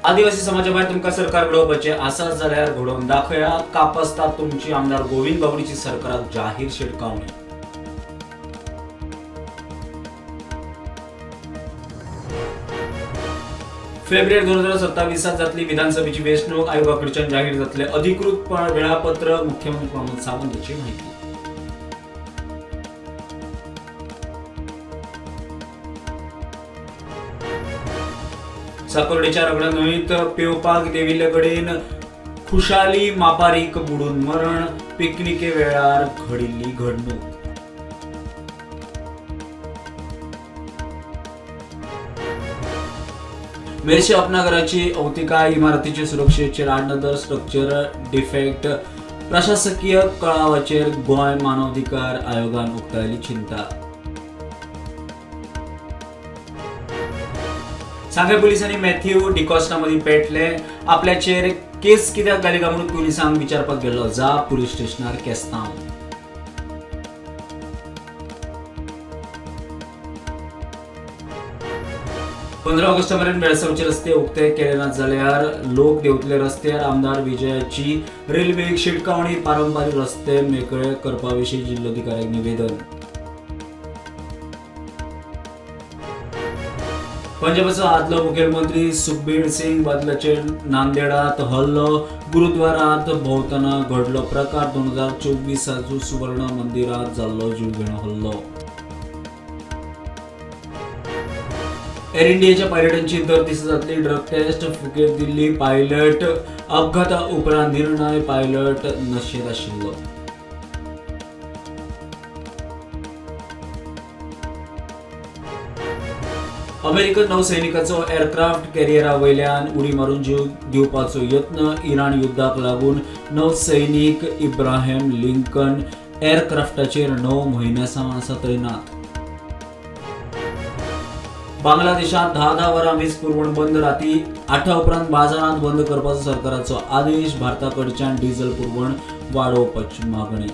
आदिवासी समाजा भायर तुमकां सरकार घडोवपाचें आसा जाल्यार घडोवन दाखया. कापस्ता तुमची आमदार गोविंद गावडीची सरकाराक जाहीर शिटकावणी. फेब्रुवारी 2027 जातली विधानसभेची वेंचणूक. आयोगाकडच्यान जाहीर जातले अधिकृत वेळापत्र. मुख्यमंत्री प्रमोद सावंत यांची माहिती. साकोर्डेच्या रगडा न्हंयत पेंवपाक देविल्ले कडेन खुशाली मापारीक बुडून मरण. पिकनिके वेळार घडिल्ली घडणूक. मेरशे अपनाघराची अवतिकाय इमारतीचे सुरक्षेचेर आडनदर. स्ट्रक्चर डिफेक्ट प्रशासकीय कळावाचेर गोंय मानवाधिकार आयोगान उक्तायली चिंता. सांगें पोलिसांनी मॅथ्यू डिकॉस्टा मदीं पेटले. आपल्याचेर केस कित्याक घाली काय म्हणून पोलिसांक विचारपाक गेल्लो. जाप पुलीस स्टेशनार केस्तांव. 15 ऑगस्टा मेरेन वेळसांवचे रस्ते उक्ते केले ना जाल्यार लोक देंवतले रस्त्यार. आमदार विजयाची रेल्वेक शिटकावणी. पारंपारीक रस्ते मेकळे करपा विशीं जिल्लोधिकाऱ्यांक निवेदन. पंजाबाचो आदलो मुखेलमंत्री सुखबीर सिंग बादलाचेर नांदेडात हल्लो. गुरुद्वारात भोंवतना घडलो प्रकार. 2024 सुवर्ण मंदिरात जाल्लो जीवघेणो हल्लो. एअर इंडियाच्या पायलटांची दर दिसा जातली ड्रग टेस्ट. फुकेत दिल्ली पायलट अपघाता उपरांत निर्णय. पायलट नशेंत आशिल्लो. अमेरिकन नौसैनिकाचो एअरक्राफ्ट कॅरियरा वयल्यान उडी मारून जीव दिवपाचो यत्न. इराण युद्धाक लागून नौसैनिक इब्राहिम लिंकन एअरक्राफ्टाचेर 9 म्हयन्यां सावन आसा तैनात. बांगलादेशात 10-10 वरां वीज पुरवण बंद. राती 8 उपरांत बाजारांत बंद करपाचो सरकाराचो आदेश. भारताकडच्यान डिझल पुरवण वाडोवपाची मागणी.